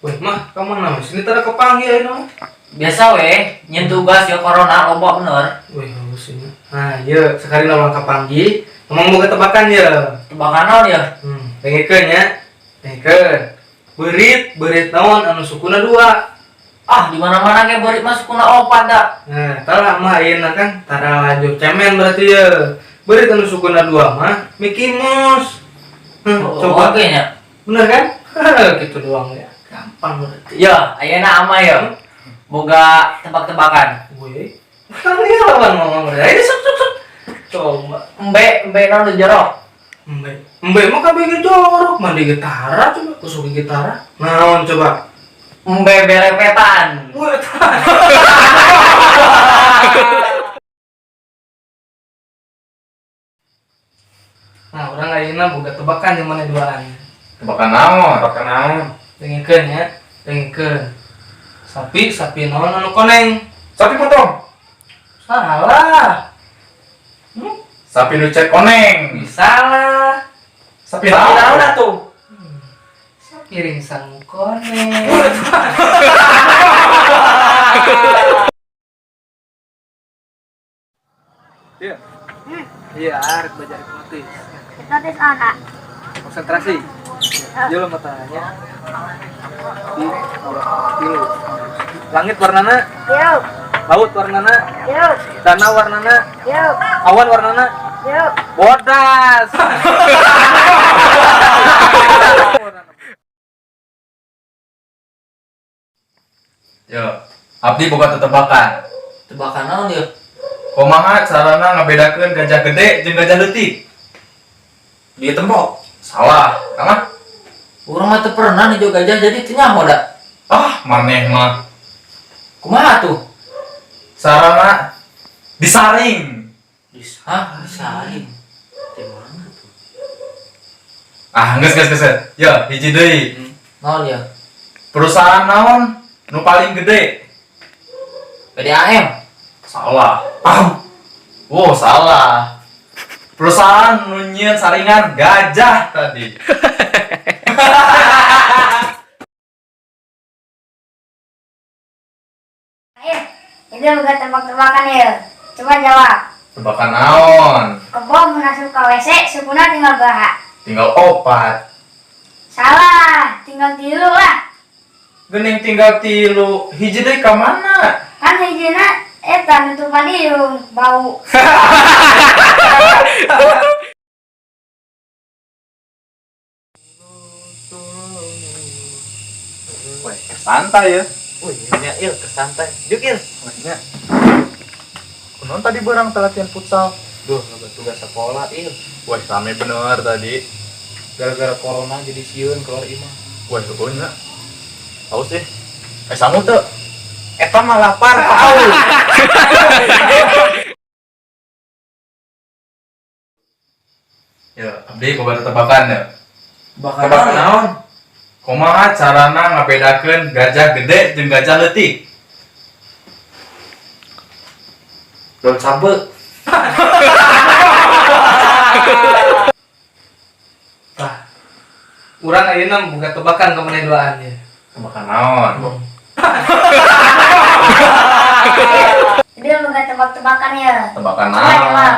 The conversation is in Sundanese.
Wih, mah, kamu mana? Sini tara kepanggil ayeuna mah. Biasa weh, nyen tugas ya corona loba bener. Wih, halus ini. Nah, iya, sekali lawan kapanggih, ngomong boga tebakan ya. Tebakan naon ya? Dengekeun nya. Dengekeun. Beurit, beurit naon anu sukuna dua. Ah, di mana-mana ge beurit mah sukuna opat da. Nah, tara mah ayeuna kan tara lanjut cemen berarti ya. Beurit anu sukuna dua mah Mickey Mouse. Oh, coba. oke nya. Bener kan? Gitu doang ya. Gampang berarti. Ya, ayeuna ama ya. Boga tebak-tebakan. Wih. Kan ini lawan ngomong berarti. Ini sok sok sok. Coba. Embe, embe naon nu jorok? Embe. Embe mah kabeh ge jorok, mandi gitara coba, kusuk gitara. Naon coba? Embe berepetan. Wah, nah, orang ayeuna boga tebakan yang mana duaan. Tebakan naon? Tebakan naon? Dengekeun ya, dengekeun. Sapi, sapi naon anu koneng? Sapi potong. Salah. Sapi nu cek koneng. Salah. Sapi naon naon atuh? Sapi ringsang koneng. Iya. Iya, arek belajar hipnotis. Hipnotis anak. Konsentrasi. Dia lo mau tanya. Di tilu. Langit warnana, Biru, laut warnana, biru, danau warnana, biru, awan warnana, biru. bodas. Yo, abdi boga tetebakan. Tebakan naon ya? Kumaha carana ngabedakeun gajah gede jeung gajah leutik? Dia tembok. Salah. Kamu? Urang mah teu pernah nih gajah jadi teu nyaho da. Ah, maneh mah. Kumaha tuh? Sarana disaring. Hah, disaring. Teh mana tuh? Ah, geus geus geus. Yo, hiji deui. Naon ya? Perusahaan naon nu paling gede? PDAM. Salah. Ah. Wow, salah. Perusahaan nu nyieun saringan gajah tadi. Ayo, itu bukan tebak-tebakan ya. Coba jawab. Tebakan naon? Kebo mun asup ka WC, sukuna tinggal baha. Tinggal opat. Salah, tinggal tilu lah. Gening tinggal tilu, hiji deui ka mana? Kan hijina eta nutupan irung, bau. Weh, santai ya. Wih, nya il kesantai. Juk il. Nya. Kunaon tadi berang latihan futsal? Duh, loba tugas sekolah il. Wah, rame bener tadi. Gara-gara corona jadi sieun keluar imah. Wah, heueuh nya. Haus deh. Eh, sangu teu? Eta mah lapar tahu. Ya, abdi boga tebakan ya. Tebakan naon? Kumaha carana ngabedakeun gajah gede jeung gajah leutik? Daun sampe. Tah. Urang ayeuna buka tebakan ka maneh duaan ya. Tebakan naon? Itu bukan tebak-tebakan ya. Tebakan Coba naon? jawab.